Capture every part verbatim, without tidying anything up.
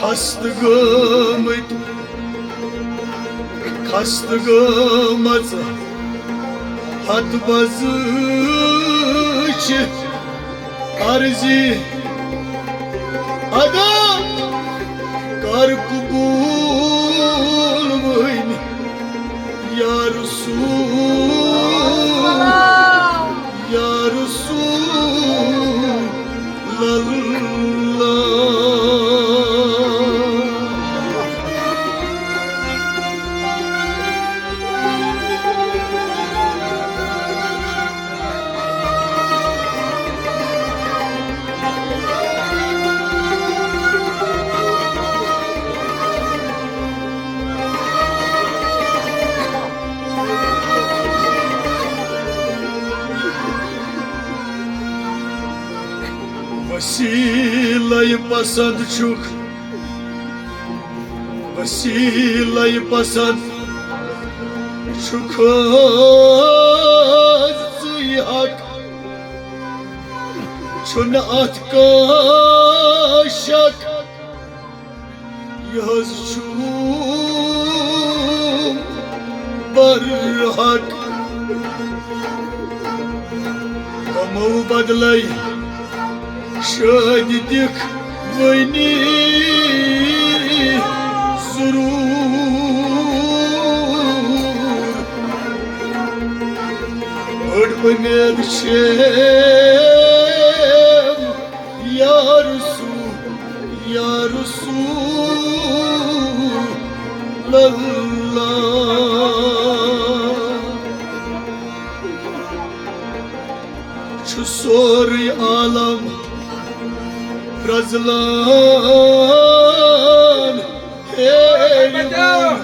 خستہٕ گٲمٕتۍ، خستہٕ گٲمٕژ ہتہٕ بزٕ چھِ عرضی ادا کر قبول وۄنۍ یا رسول، یا رسول اللہ۔ وسیلہ پسند چھُکھ، وسیلہ پسند چھُکھ ژٕے حق، چھُنہٕ اتھ کانٛہہ شک۔ یہِ حظ چھُ برحق۔ غمو بدلے شٲدۍ دِکھ وۄنۍ ضروٗر۔ بٔڑ اُمید چھے یا رسول، یا رسول اللہ۔ چھُ سورُے عالم پرٛزلان ہیرِ وُن۔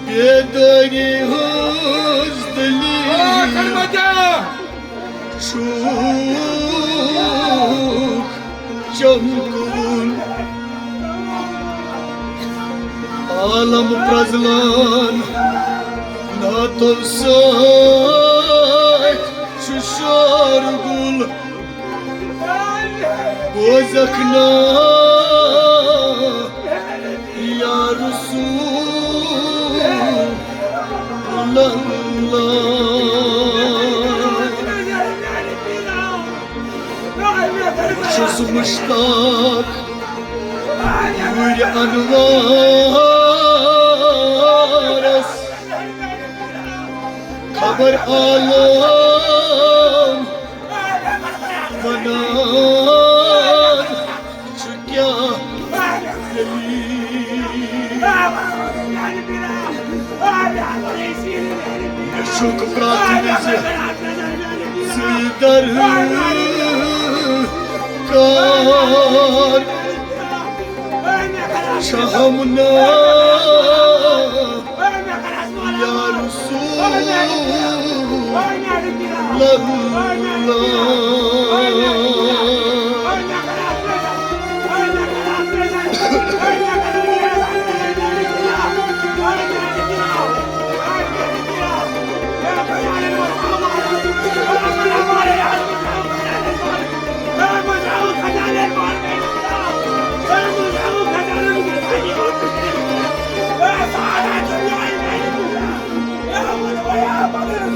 بیدٲری ہٕنٛز دٔلیٖل چھُکھ چمکوُن۔ عالم پرٛزلان نعتو سۭتۍ چھُ شورگُل۔ بوزکھ نا یا رسول اللہ۔ بہٕ چھُس مشتاق نوٗرِ انوارس، خبر عالم ونان چھُ کیٛاہ دٔلیٖل۔ مےٚ چھُکھ پرٛٮ۪تھ وِزِ ژٕے درکار، چھہم نا یا رسول اللہ۔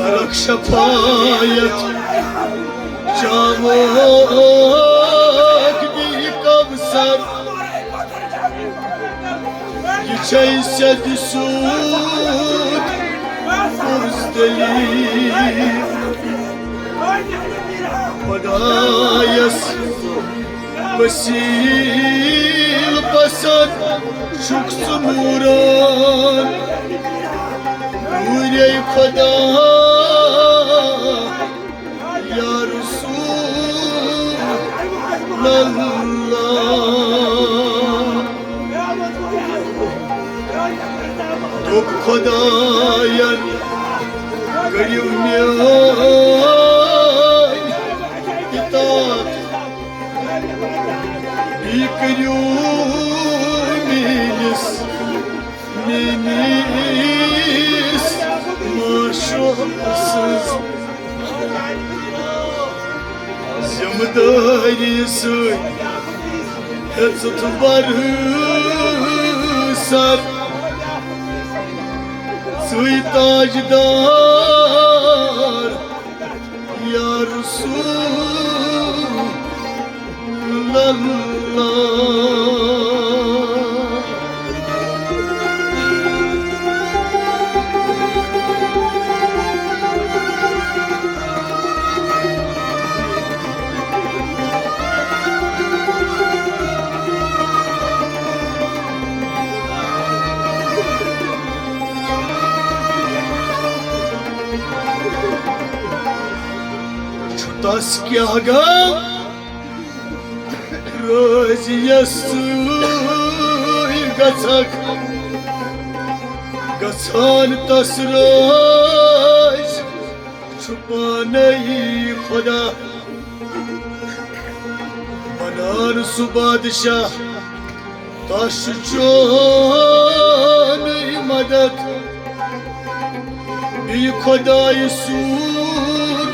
کرکھ شفاعت چاوک بیٚیہِ کوثر۔ یہِ چھے سیٚدِ سود پوٚز دٔلیٖل۔ خۄدایس وسیٖل پسند چھُکھ ژٕ نوٗران۔ نوٗرے خۄدا یا رسول اللہ۔ دوٚپ خۄداین، کٔرِو میٲنۍ اطاعت، بیٚیہِ کٔرِو میٲنِس، میٲنِس معشوق سٕنٛز ذمہٕ دٲری سۭتۍ ہیٚژٕتھ برسر ژٕے تاجدار یا رسول اللہ۔ چھُ تس کیٛاہ غم، رٲضۍ یس سۭتۍ گژھکھ، گژھان تس رٲضۍ چھُ پانے خدا۔ ونان سُہ بادشاہ، تس چھُ چونُے مدد، بیٚیہِ خدایہِ سُنٛد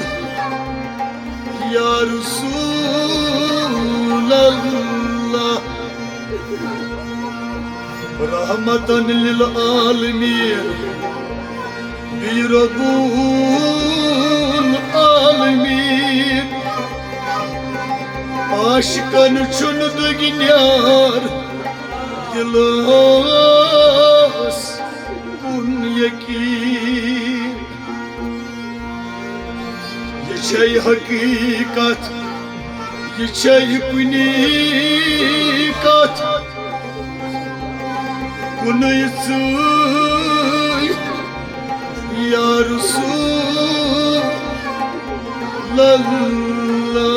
یا رسول اللہ۔ رحمتن للعالمین، بیٚیہِ رب العالمین۔ عاشقن چھُنہٕ دُگنیار دِلس کُن یقین۔ یہِ چھے حقیقت، یہِ چھے کُنی کتھ، کُنُے ژٕے یا رسول اللہ۔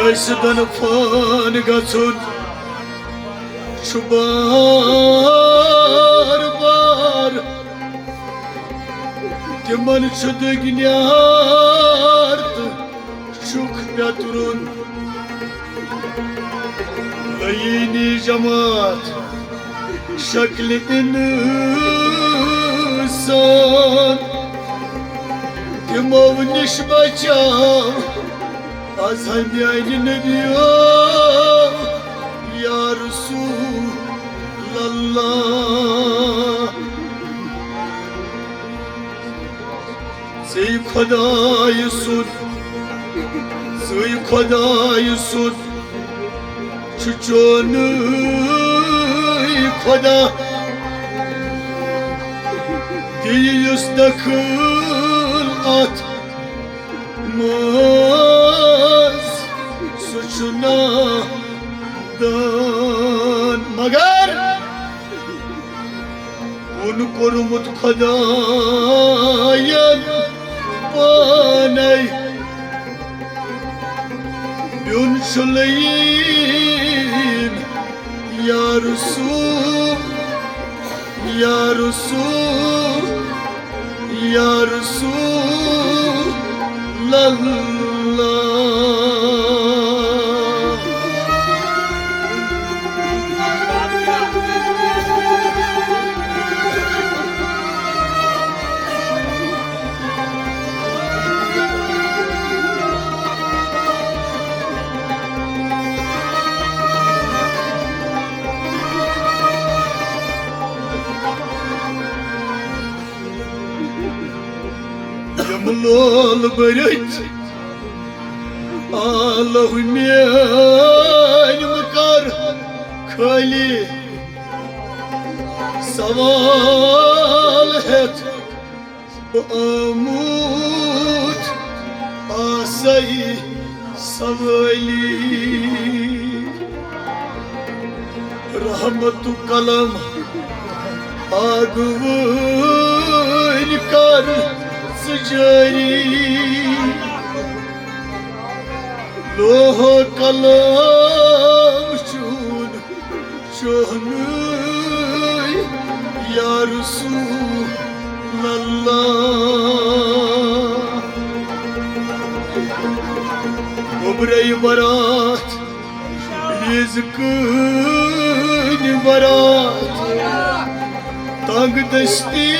ٲسۍ دَنہٕ فان گژھُن چھُ بار بار، تِمن چھُ دُگنیار تہٕ چھُکھ پیترُن۔ لعینی جماعت شکلہِ انسان، تِمو نِش بچاو از ہمیانہِ نبیو یا رسول اللہ۔ ژٕے خۄدایہِ سُنٛد، ژٕے خۄدایہِ سُنٛد چھُ چونُے خۄدا۔ دِیہِ یُس دخل اتھ منٛز، سُہ چھُ نادان۔ مگر کُن کوٚرمُت خۄدایَن پانَے، بیوٚن چھُ لعین یا رسول، یا رسول، یا رسول اللہ۔ یِم لول بٔرِتھ آلو میٲنۍ مہٕ کر خٲلی، سوال ہٮ۪تھ بہٕ آمُت آسَے سوٲلی۔ رحمتُک قلم آگہٕ وٲنۍ کر ژٕ جٲری۔ لوہ قلم چون چونُے یا رسول اللہ۔ گوٚبرے برات، ییٚزِ کٕنۍ برات، تنگ دستی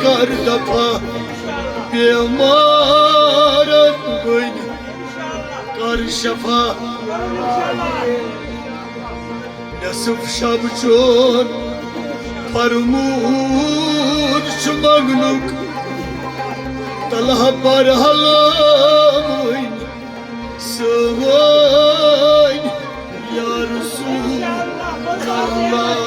کر دفع، بیمارن گٔنۍ کر شفا۔ نصف شب چون فرمود چھُ منگنُک، طلحہ برحلامٕنۍ سٲنۍ یا رسول اللہ۔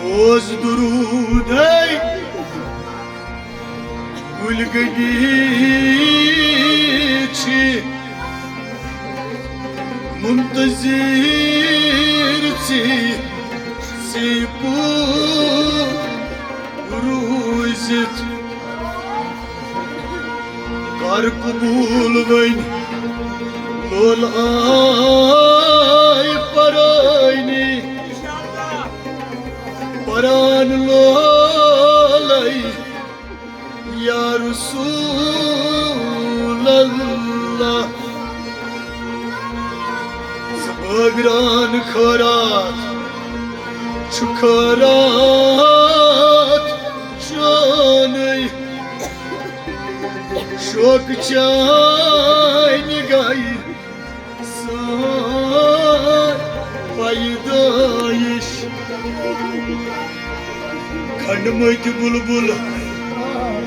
بوز درود، ہے گُلۍ گٔنی چھِ منتظر ژےٚ، ژےٚ پوٗ روٗزِتھ۔ کر قبول وۄنۍ لول آے پرٲنی، پران لولے یا رسول اللہ۔ ژٕ بٲگران خٲرات چھُ خٲرات چونٕے، شوق چانہِ گایہِ سٲنۍ پیدٲیِش۔ کھنڈمٕتۍ بُلبُل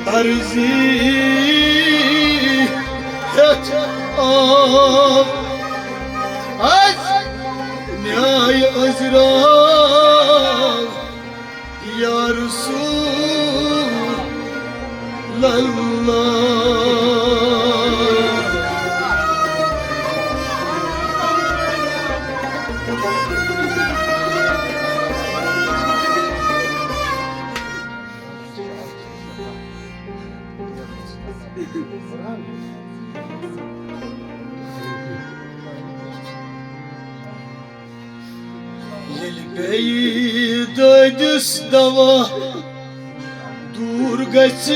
عرضی ہٮ۪تھ آو از نیاے عذرا۔ یا رسول اللہ۔ ییٚلہِ پیٚیہِ دٲدِس دوا، دوٗر گژھِ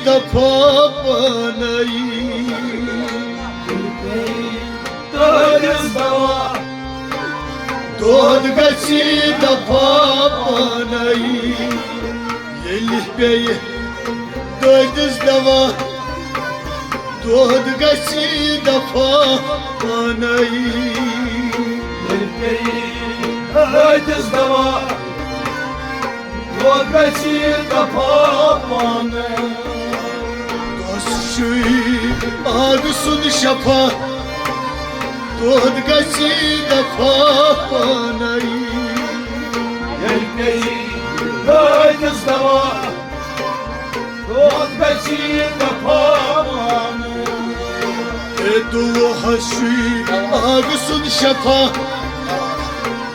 دفا پانے۔ دٲدِس دوا، دود گژھِ دفا پانے۔ ییٚلہِ پیٚیہِ دٲدِس دوا، دود گژھِ دفا پانے۔ ییٚلہِ پیٚیہِ دٲدِس دوا، دود گژھِ دفا پانے۔ دۄس چھُے آگ سُنٛد شفا، دود گژھِ دفا پانے۔ ییٚلہِ پیٚیہِ دٲدِس دوا، دود گژھِ دفا پانے۔ اے دُعا چھُے آگ سُنٛد شفا،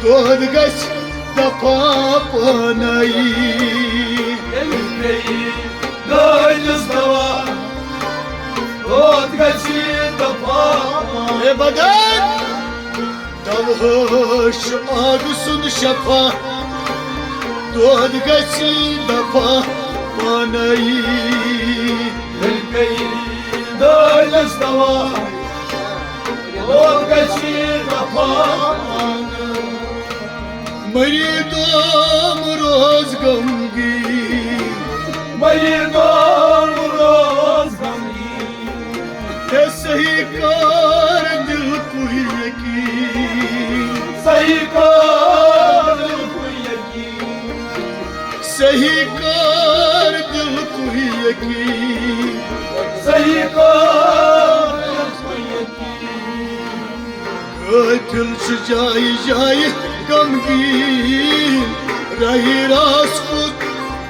دود گژھِ دفا پانے۔ ییٚلہِ پیٚیہِ دٲدِس دوا، دود گژھِ دفا پانے۔ اے بدن، دوا چھُ آگ سُنٛد شفا، دود گژھِ دفا پانے۔ ییٚلہِ پیٚیہِ دٲدِس دوا، دود گژھِ دفا پانے۔ مریدم روز غمگین، مریدم روز غمگین۔ اے صحیح کر دل کو یقین، صحیح کر دل کو یقین، صحیح کر دل کو یقین، صحیح کر دل کو یقین۔ غافل چھُ جایہِ جایہِ غمگیٖن، راہی راس کُس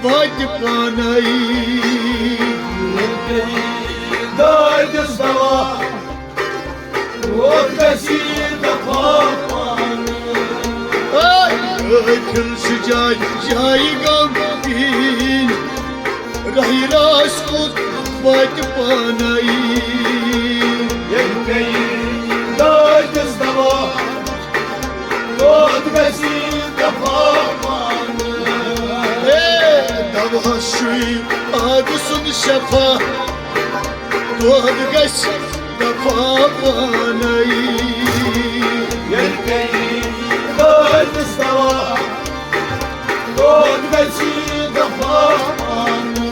واتہِ پانے۔ ییٚلہِ پیٚیہِ دٲدِس دوا، دود گژھی دفا پانہٕ۔ اے، قٲفِل چھُ جایہِ جایہِ غمگیٖن، راہہِ راس کوٚت واتہِ پانے۔ ییٚلہِ پیٚیہِ دٲدِس دوا، دود گژھی دفا پانہٕ۔ اے، دوہس چھُے آبہٕ سُنٛد شفا، دود گژھِ دفا پانے۔ ییٚلہِ پیٚیہِ دٲدِس دوا، دود گژھی دفا پانہٕ۔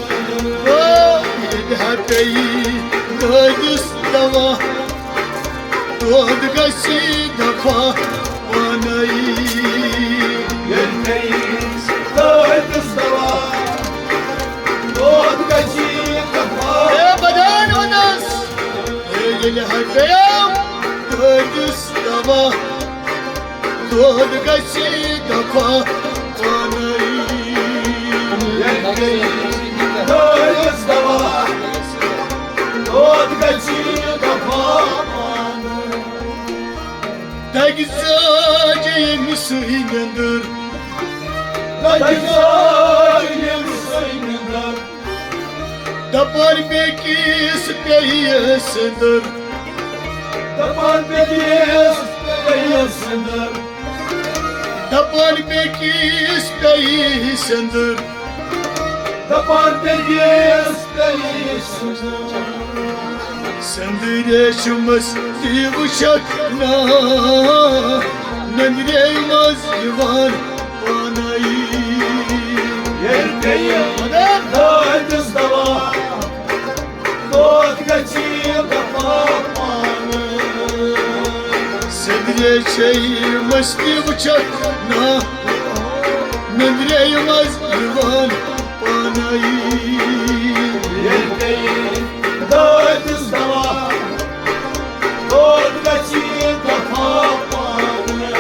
او، ییٚلہِ ہا پیٚیہِ دٲدِس دوا، دود گژھی دفا پانے۔ ییٚلہِ پیٚیہِ دٲدِس دوا، دود گژھی دفا۔ اے بدن ونس، اے ییٚلہِ ہا پیٚیہِ دٲدِس دوا، دود گژھی دفا پانے۔ ییٚلہِ پیٚیہِ دٲدِس دوا، دود گژھی دفا پانے۔ دگہِ زاجہِ ییٚمہِ سٕے نیٚنٛدٕر۔ دگہِ زاجہِ ییٚمہِ سٕے نیٚنٛدٕر۔ دپان بیٚکِس پیٚیہِ سِندٕر۔ دپان بیٚکِس پیٚیہِ سِندٕر۔ دپان بیٚکِس پیٚیہِ سِندٕر۔ دپان بیٚکِس پیٚیہِ سِندٕر۔ سِندٕرے چھِ مستی وٕچھکھ نا، نندرے منٛز یِوان پانے۔ ییٚلہِ پیٚیہِ دٲدِس دوا، دود گژھی دفا پانہٕ۔ سِندرے چھے مستی وٕچھکھ نا، نندرے منٛز یِوان پانے۔ ییٚلہِ پیٚیہِ دٲدِس دوا، دود گژھی دفا پانہٕ۔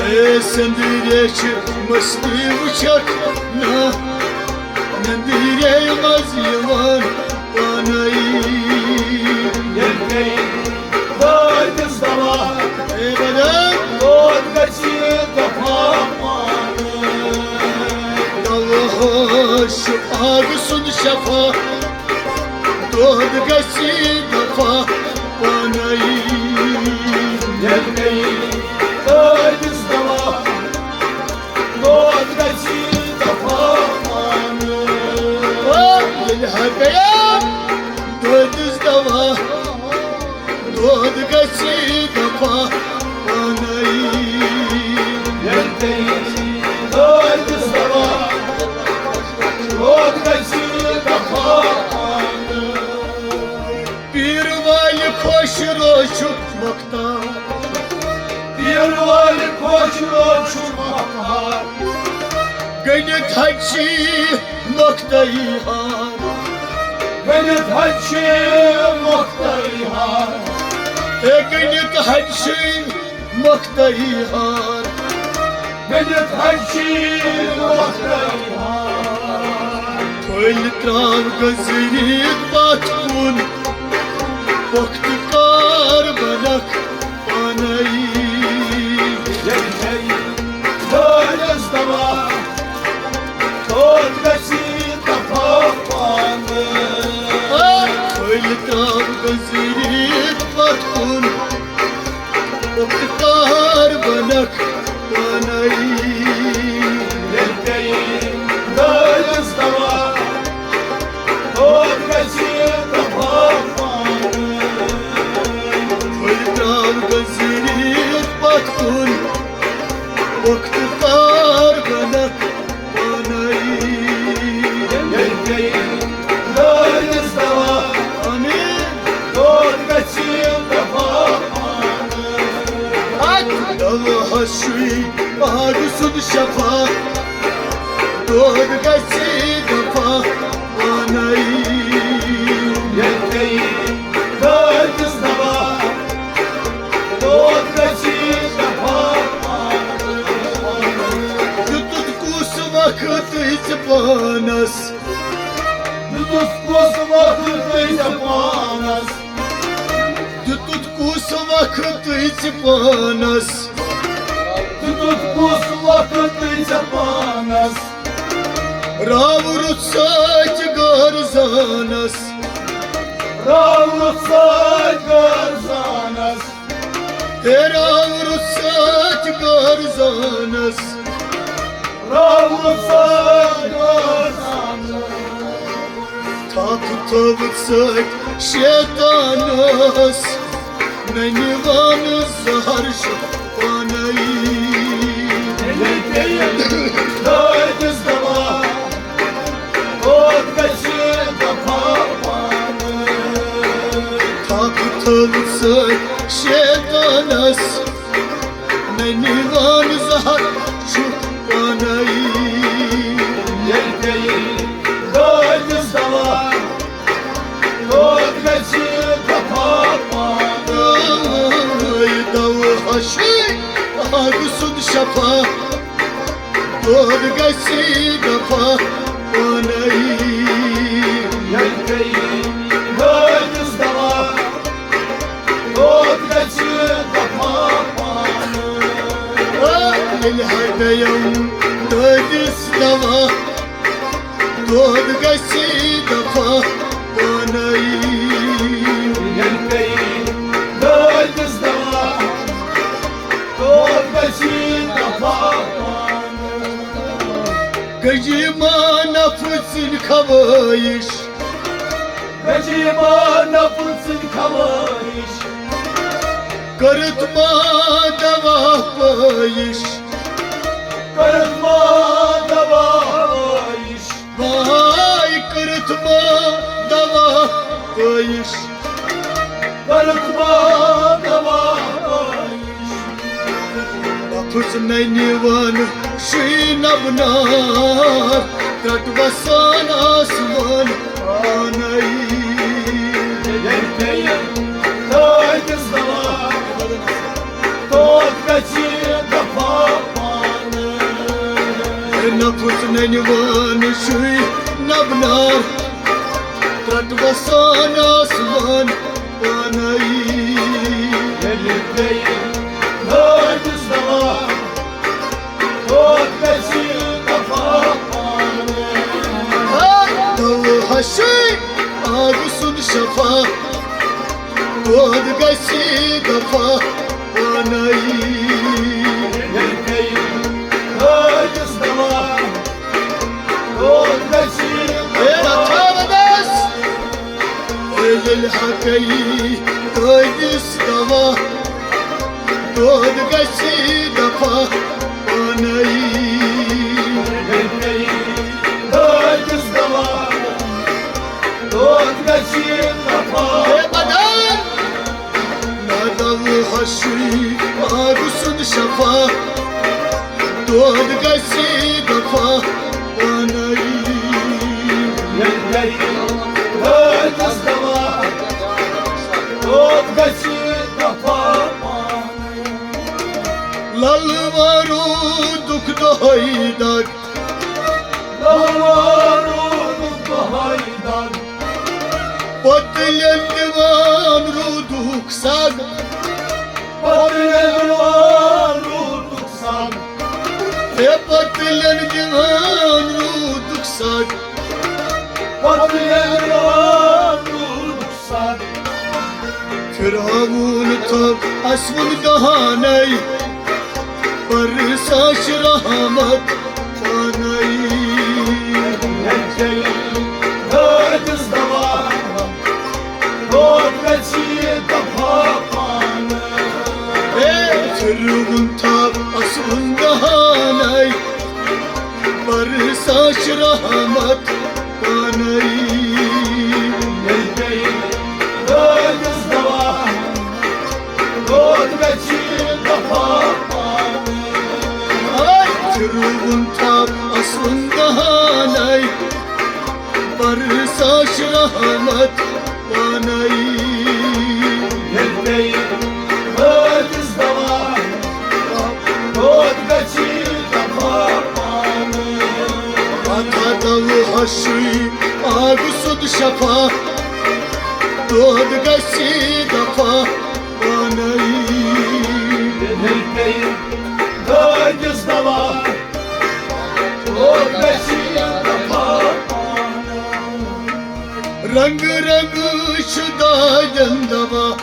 اے سِندرے چھِ مستی وٕچھکھ نا، نندرے منٛز یِوان پانے۔ ییٚلہِ پیٚیہِ دٲدِس دوا، اے بدن۔ دود گژھی دفا پانہٕ۔ دوہس چھُ آبہٕ سُنٛد شفا، دود گژھی دفا پانے۔ ییٚلہِ پیٚیہِ دٲدِس دوا، دود گژھی دفا پانہٕ۔ او، ییٚلہِ ہا پیٚیہِ دٲدِس دوا، دود گژھی دفا پانے۔ ییٚلہِ پیٚیہِ دٲدِس دوا، دود گژھی دفا پانہٕ۔ پیٖر والہِ خۄش روزِ چھُ مۄختار۔ پیٖر والہِ خۄش روزِ چھُ مۄختار۔ گٔنِتھ ہچہِ مۄختٕے ہار۔ گٔنِتھ ہچہِ مۄختٕے ہار۔ ہے گٔنِتھ ہچہِ مۄختٕے ہار۔ گٔنِتھ ہچہِ مۄختٕے ہار۔ پھٔلۍ ترٛاو گٔنزرِتھ پتھ کُن، پۄختہٕ کار بنکھ پانے۔ ییٚلہِ دٲدِس دوا، دود گژھی دفا پانہٕ۔ آ، پھٔلۍ ترٛاو گٔنزرِتھ پتھ کُن، پۄختہٕ کار بنکھ پانے۔ ییٚلہِ پیٚیہِ دٲدِس دوا، دود گژھی دفا پانہٕ۔ پھٔلۍ ترٛاو گٔنزرِتھ پتھ کُن، پۄختہٕ کار بنکھ پانے۔ ییٚلہِ پیٚیہِ دٲدِس دوا، آمین۔ دود گژھی دفا پانہٕ۔ اتھ دوہس چھُے آبہٕ سُنٛد شفا، دود گژھی دفا پانے۔ ییٚلہِ پیٚیہِ دٲدِس دوا، دود گژھی دفا پانہٕ۔ دیُتُتھ کُس وقت ژےٚ پانس؟ دیُتُتھ کُس وقت ژےٚ پانس؟ وقتٕے ژےٚ پانس۔ ژٕ دیُت کُس وقتٕے ژےٚ پانس؟ راوُر سۭتۍ غٲر زانس۔ راوُر سۭتۍ غٲر زانس۔ ہے راوُر سۭتۍ غٲر زانس۔ راوُر سۭتۍ غٲر زانس۔ تھپھ تھٲوٕتھ سۭتۍ شیطانس، ننہِ وان زہر چھُ پانے۔ ییٚلہِ پیٚیہِ دٲدِس دوا، دود گژھِ دفا پانے۔ تھپھ تھٲوٕتھ سۭتۍ شیطانس، ننہِ وان زہر چھُ پانے۔ ییٚلہِ پیٚیہِ دٲدِس دوا، دود گژھِ دفا پانے۔ دوا ہشے آگ سُنٛد شفا، دود گژھِ دفا پانے۔ ییٚلہِ پیٚیہِ دٲدِس دوا، دود گژھِ دفا پانے۔ ییٚلہِ ہٹیو دٲدِس دوا، دود گژھِ دفا پانے۔ ییٚلہِ پیٚیہِ دٲدِس دوا، دود گژھِ دفا پانے۔ گٔیہِ ما نفسٕنۍ خواہش، گٔیہِ ما نفسٕنۍ خواہش، کٔرٕتھ ما دوا پٲیِش، کٔرٕتھ ما دوا پٲیِش۔ واے کٔرٕتھ ما دوا پٲیِش، کٔرٕتھ ما دوا پٲیِش۔ نفس ننہِ وان شُے نبنار، ترٛٹ وسان آسمان پانے۔ ییٚلہِ پیٚیہِ دٲدِس دوا، دود گژھِ دفا پانے۔ نفس ننہِ وان شُے نبنار، ترٛٹ وسان آسمان پانے۔ ییٚلہِ پیٚیہِ دٲدِس دوا، دود گژھِ دفا پانے۔ دوا ہشے آگ سُنٛد شفا، دود گژھِ دفا پانے۔ ییٚلہِ پیٚیہِ دٲدِس دوا، دود گژھِ دفا۔ ییٚلہِ ہٹیو دٲدِس دوا، دود گژھِ دفا پانے۔ ییٚلہِ پیٚیہِ دٲدِس دوا، دود گژھِ دفا۔ ہے بدن، نہ دوا ہشے آگ سُنٛد شفا، دود گژھِ دفا پانے۔ ییٚلہِ پیٚیہِ دٲدِس دوا، دود گژھِ دفا پانے۔ لل وارو دُکھ دۄہے دگ، لل وارو دُکھ دۄہے دگ۔ پتلٮ۪ن دِوان روٗدُک سگ، پتلٮ۪ن دِوان روٗدُک سگ۔ ہے پتلٮ۪ن دِوان روٗدُک سگ، پتلٮ۪ن دِوان روٗدُک سگ۔ فرعون تھوٚو اسوُن دہانے، پرساش رحمت پانے۔ دٲدِس دوا، دود گژھِ دفا پانے۔ ہے فرعون تھوٚو اسوُن دہانے، پرساش رحمت پانے۔ ییٚلہِ پیٚیہِ دٲدِس دوا، دود گژھِ دفا پانے۔ ہے فرعون تھوٚو اسوُن دہانے، پرساش رحمت پانے۔ ییٚلہِ پیٚیہِ دٲدِس دوا، دود گژھِ دفا پانے۔ پتہٕ دوا ہشے آگ سُنٛد شفا، دود گژھِ دفا پانے۔ بیٚیہِ دٲدِس دوا، کوٚت گژھِ یہِ دفا پانہٕ؟ رنٛگہٕ رنٛگہٕ چھُ دادٮ۪ن دوا۔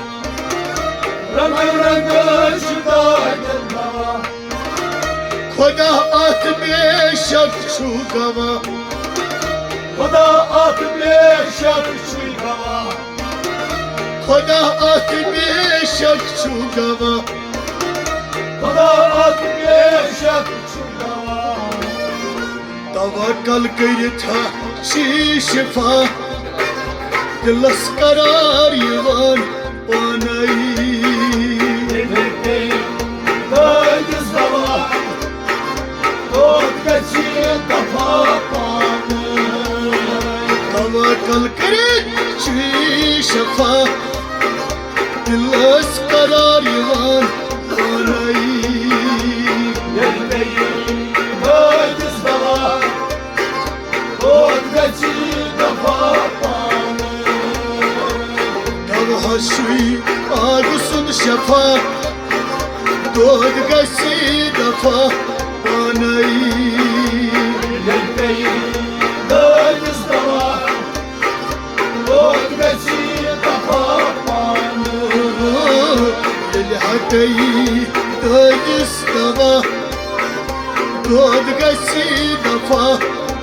رنٛگہٕ رنٛگہٕ چھُ دادٮ۪ن دوا۔ خۄدا اَتھ بے شک چھُ گواہ۔ خۄدا اَتھ بے شک چھُ گواہ۔ خۄدا اَتھ بے شک چھُ گواہ۔ خۄدا اَتھ بے شک چھُ گواہ۔ توکل کٔرِتھ ہا چھی شفا، دِلس قرار یِوان پانے۔ دٲدِس دوا، کوٚت گژھِ دفا پانہٕ؟ توکل کٔرِتھ چھی شفا، دِلس قرار یِوان پانے۔ ییٚلہِ بیٚیہِ دٲدِس دوا، کوٚت گژھِ دفا پانہٕ؟ دواہس چھُے آگہٕ سُنٛد شفا، دود گژھِ دفا پانے۔ ییٚلہِ پیٚیہِ دٲدِس دوا، دود گژھِ دفا پانہٕ۔ ییٚلہِ ہٹے دٲدِس دوا، دود گژھِ دفا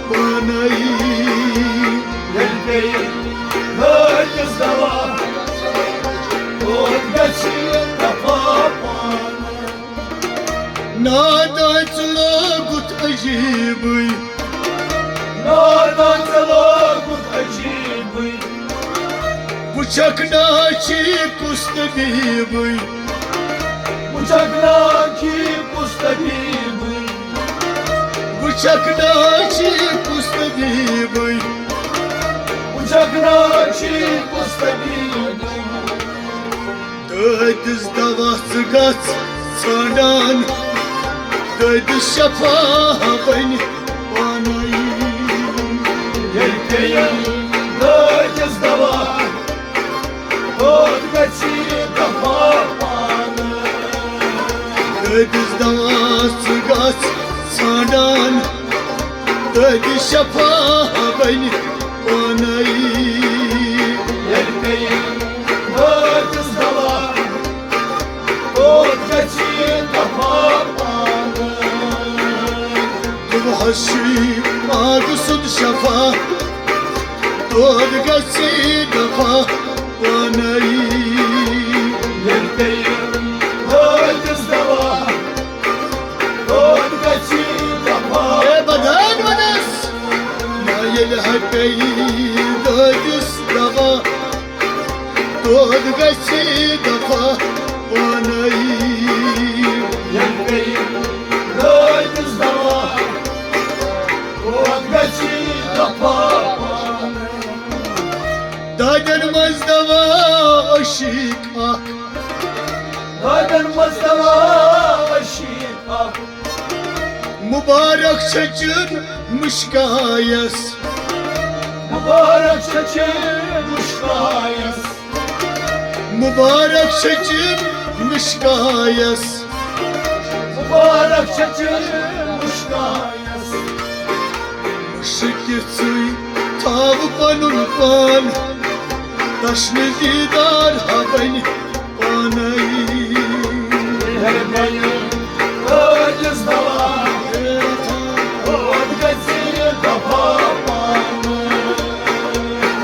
پانے۔ ییٚلہِ پیٚیہِ دٲدِس دوا، دود گژھِ دفا پانہٕ۔ نادان ژٕ لوگُتھ عجیٖبٕے۔ نادان ژٕ لوگُتھ عجیٖبٕے۔ وٕچھکھ نا چھی کُس طبیٖبٕے۔ وٕچھکھ نا چھی کُس طبیٖبٕے۔ وٕچھکھ نا چھی کُس طبیٖبٕے۔ وٕچھکھ نا چھی کُس طبیٖبٕے۔ دٲدِس دوا ژٕ گژھ ژھانڈان، دٲدِس شفا بنہِ پانے۔ ییٚلہِ پیٚیَن دٲدِس دوا، کوٚت گژھِ دفا پانہٕ؟ دٲدِس دوا ژٕ گژھ ژھانڈان، دٲدِس شفا بنہِ پانے۔ ییٚلہِ پیٚیہِ دٲدِس دوا، کوٚت گژھِ دفا پانہٕ؟ دۄہس چھُے آگہٕ سُنٛد شفا، دود گژھِ دفا پانے۔ ییٚلہِ پیٚیہِ دٲدِس دوا، دود گژھِ دفا۔ اے بدن ونس، نہ ییٚلہِ ہٹے دٲدِس دوا، دود گژھِ دفا پانے۔ ییٚلہِ پیٚیہِ دٲدِس دوا، دود گژھِ دفا پانے۔ دادٮ۪ن منٛز دوا عشیٖق اکھ۔ دادٮ۪ن منٛز دوا عشیٖق اکھ۔ مُبارک چھٔچِن مُشکایس۔ مُبارک چھٔچِن مُشکایس۔ مُبارک چھٔچِن مُشکایس۔ مُبارک چھٔچِن مُشکایس۔ مُشکہِ ژٕے تھاو پنُن پان، تشنہٕ دیٖدار ہا بنہِ پانے۔ مہربٲنی کٔرِس دوا، دود گژھِ دفا پانہٕ۔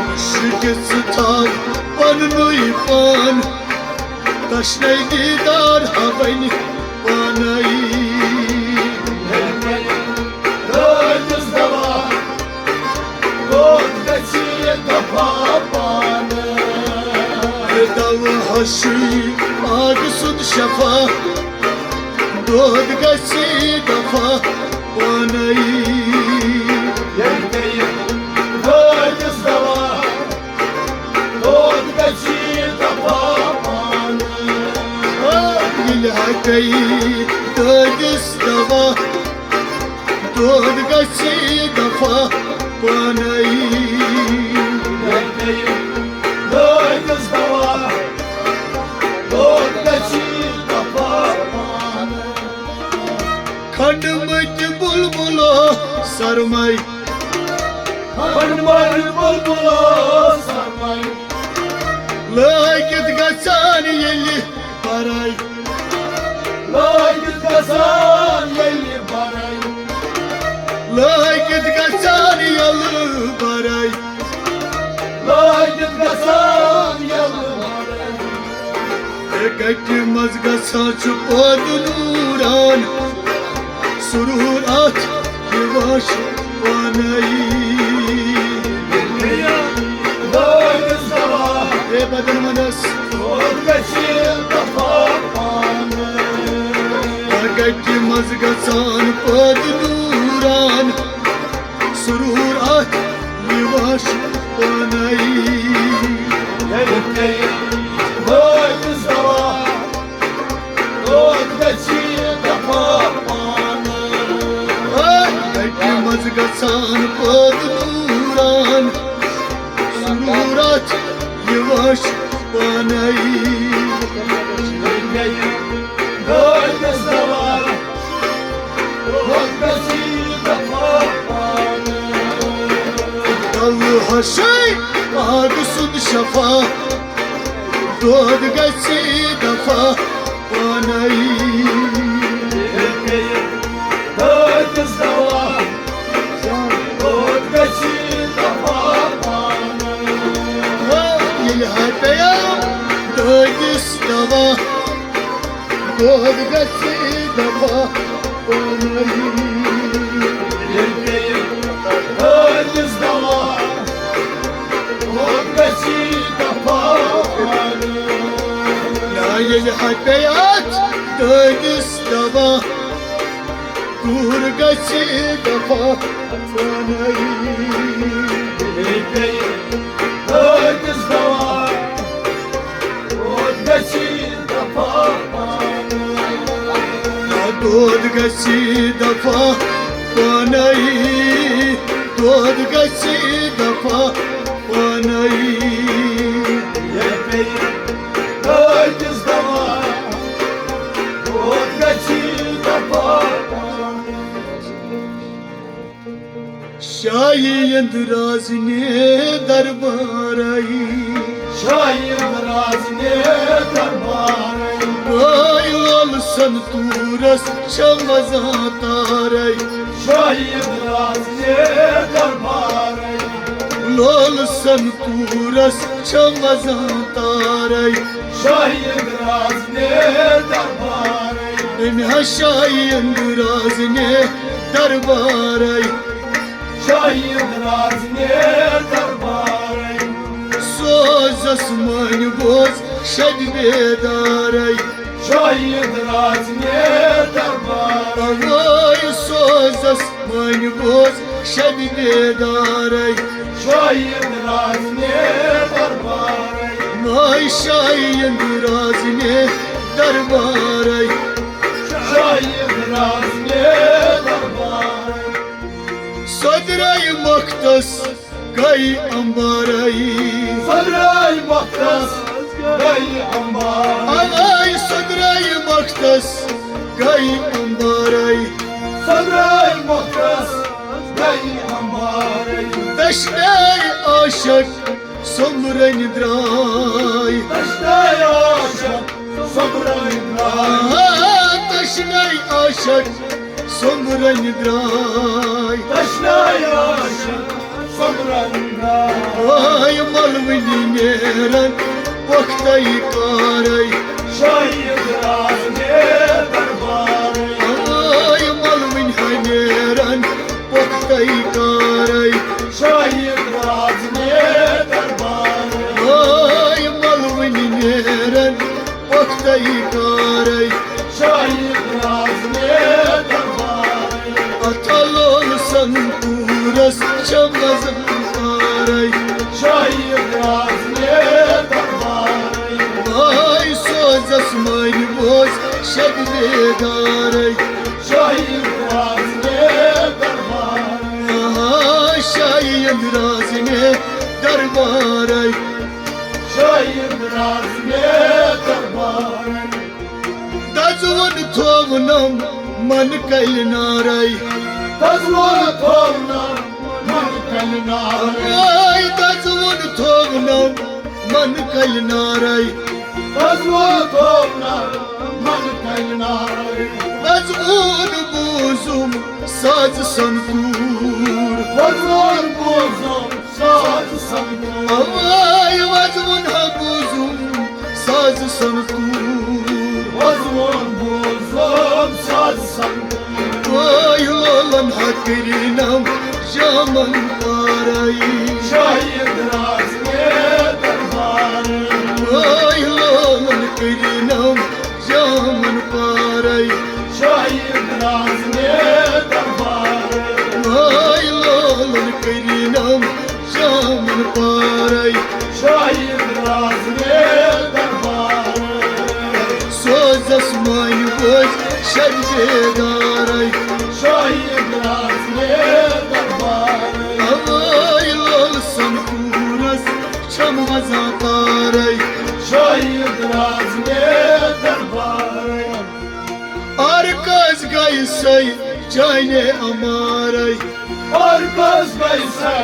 مُشکہِ ژٕ تھاو پننُے پان، تشنے دیٖدار ہا بنہِ پانے۔ مہربٲنی کٔرِس دوا، دود گژھِ دفا پانہٕ۔ دوا ہشی آگ سُنٛد شفا، دود گژھِ دفا پانے۔ ییٚلہِ پیٚیہِ دٲدِس دوا، دود گژھِ دفا پانہٕ۔ ییٚلہِ ہا پیٚیہِ دٲدِس دوا، دود گژھِ دفا پانے۔ ییٚلہِ پیٚیہِ دٲدِس دوا، دود گژھِ دفا پانہٕ۔ سرمے، بنمارِ بلبلو سرمے۔ لٲگِتھ گژھان ییٚلہِ برے، لٲگِتھ گژھان ییٚلہِ برے۔ لٲگِتھ گژھان ییٚلہِ برے۔ لٲگِتھ گژھان ییٚلہِ برے۔ اے گٹہِ منٛز گژھان چھُ پٲدٕ نوٗران، سرور اتھ یِوان چھُ پانے۔ اے بدن منس۔ اے گٹہِ منٛز گژھان پٲدٕ نوٗران، سرور اتھ یِوان چھُ پانے۔ ییٚلہِ پیٚیہِ دٲدِس دوا، دود گژھِ دفا پانہٕ۔ اَتہِ منٛز گژھان پٲدٕ نوٗران، سرور اتھ یِوان چھُ پانے۔ ییٚلہِ پیٚیہِ دٲدِس دوا، دود گژھِ دفا پانہٕ۔ کلہٕ ہشے پاگہٕ سُنٛد شفا، دود گژھِ دفا پانے۔ دٲدِس دوا، دود گژھِ دفا پانے۔ ییٚلہِ ہا پیٚیہِ دٲدِس دوا، دود گژھِ دفا پانے۔ ییٚلہِ پیٚیہِ دٲدِس دوا، دود گژھِ دفا پانے۔ یا ییٚلہِ ہا پیٚیہِ اَتھ دٲدِس دوا، دوٗر گژھِ دفا پانے۔ ییٚلہِ پیٚیہِ دٲدِس دوا، دود گژھِ دفا پانے۔ دود گژھِ دفا پانے، دود گژھِ دفا پانے۔ ییٚلہِ پیٚیہِ دٲدِس دوا، دود گژھِ دفا پانے۔ شاہی اندراز نے دربارے۔ شاہی اندراز نے دربارے۔ بھائی لول سنتورس چھم وزان تارے۔ شاہی اندراز نے دربارے۔ لول سنتورس چھم وزان تارے۔ شاہی اندراز نے دربارے۔ أمۍ ہا شاہی اندراز نے دربارے۔ شاہی اندراز نے دربارے۔ سوزس مٲنۍ بوز شد بیدارے۔ شاہی اندراز نے دربارے۔ اوے سوزس مٲنۍ بوز شد بیدارے۔ شاہی اندراز نے دربارے۔ ماے شاہی اندراز نے دربارے۔ شاہی اندراز نے دربارے۔ سۄدرے مۄختس گٔے امبارے۔ سۄدرے مۄختس گٔے امبارے۔ اوے سۄدرے مۄختس گٔے امبارے۔ سۄدرے مۄختس گٔے امبارے۔ دشنے عاشق سوٚمبرن درٛاے۔ تشناے عاشق سوٚمبرن درٛاے۔ آ، تشناے عاشق سوٚمبرن درٛاے۔ تشناے عاشق سوٚمبرن درٛاے۔ آے ملوٕنی نیرن پۄختَے کارَے۔ شاہی اندراز نے دربارے۔ آے ملوٕنۍ ہا نیرن پۄختَے کارَے۔ شاہی اندراز نے دربارے۔ آے ملوٕنۍ نیرن پۄختَے کارَے۔ شاہی اندراز نے دربارے۔ اتھا لول سنتورس چھم وزن کارَے۔ شاہی اندراز نے دربارے۔ آے سوزس مٲنۍ بوز شد بیدارَے۔ شاہی اندراز نے دربارے۔ آ، شاہی اندراز نے دربارے۔ شاہی اندراز نے دربارے۔ دزوُن تھوونم من کلہِ نارے۔ دزوُن تھوٚونم من کلہِ نارے۔ آے دزوُن تھوٚونم من کلہِ نارے۔ دزوُن تھوٚونم من کلہِ نارے۔ وزوُن بوٗزُم ساز سنتوٗر۔ وزوُن بوٗزُم ساز سنتوٗر۔ آے وزوُن ہا بوٗزُم ساز سنتوٗر۔ وزوُن بوٗزُم ساز سنتوٗر۔ آے لولن ہا کٔرِنم شامن پارے۔ شاہی اندراز مےٚ دربارے۔ آے لولن کٔرِنم شامن پارے۔ شاہی اندراز مےٚ دربارے۔ آے لولن کٔرِنم شامن پارے۔ شاہی اندراز مےٚ دربارے۔ سوزس مانہِ بوزِ شب بیدارے۔ شاہی اندراز مےٚ دربارے۔ آے لول سنتوٗرس چھم وزان تارے۔ شاہی اندراز مےٚ دربارے۔ آر کس گے سے چانہِ امارے۔ آر کس گے سے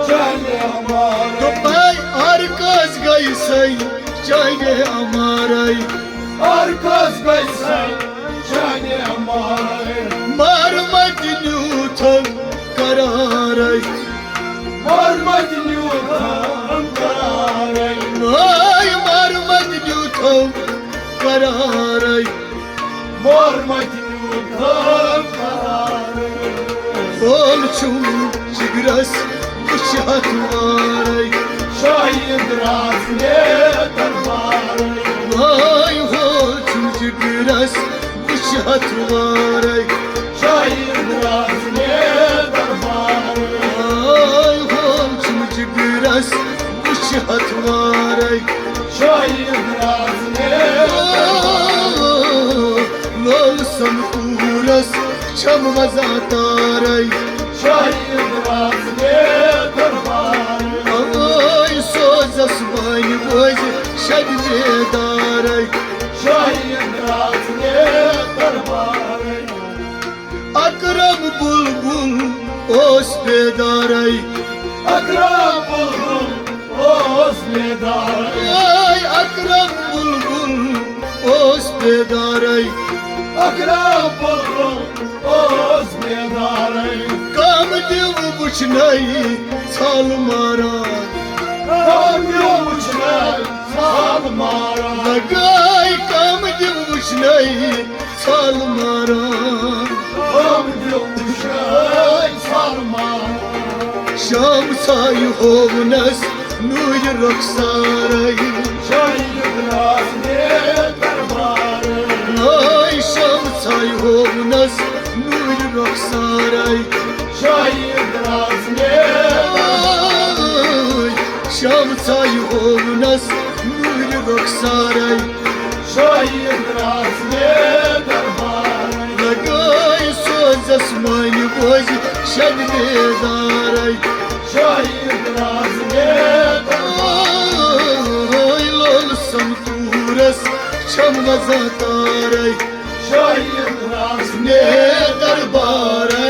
چانہِ امارے۔ دوٚپمَے، آر کس گے سے چانہِ امارے۔ آر کس گے سے چانہِ امارے۔ مار مت نیوٗتھم قرارے۔ مار مت نیوٗتھم قرارے۔ آے مار مت نیوٗتھم قرارے۔ مور متہِ نیوٗ گام قرارے۔ ہول چھُم جگرس وٕچھ ہتھ وارے۔ شاہی اندراز مےٚ دربارے۔ ہاے ہول چھُم جگرس وٕچھ ہتھ وارے۔ شاہی اندراز مےٚ دربارے۔ ہاے ہول چھُم جگرس وٕچھ ہتھ وارے۔ شاہی اندراز مےٚ لول سنتوٗرس چھم وزان تارے۔ شاہی اندراز مےٚ دربارے۔ آے سوزس وانہِ بوزِ شب بیدارے۔ شاہی اندراز مےٚ دربارے۔ اکرم بلبل اوس بیدارے۔ اکرم بلبل اوس بیدارے۔ آے اکرم بلبل اوس بیدارے۔ اکرم بلبل اوس بیدارے۔ کم دیو وٕچھنَے ژھل ماران۔ کم دیو وٕچھنَے ژھل ماران۔ لگے کم دیو وٕچھنَے ژھل ماران۔ کم دیو وٕچھنَے ژھل ماران۔ شام ژھایہِ ہوونس نوٗرِ رۄخسارے۔ شاہی اندراز مےٚ دربارے۔ آے شام ژھایہِ ہوونس نوٗرِ رۄخسارے۔ شاہی اندراز مےٚ آے شام ژھایہِ ہوونس نوٗرِ رۄخسارے۔ شاہی اندراز مےٚ دربارے۔ لگے سوزس مانہِ بوزِ شب بیدارے۔ شاہی اندراز مےٚ دربارے۔ آے لول سنتوٗرس چھم وزان تارے۔ شاہی اندراز مےٚ دربارے۔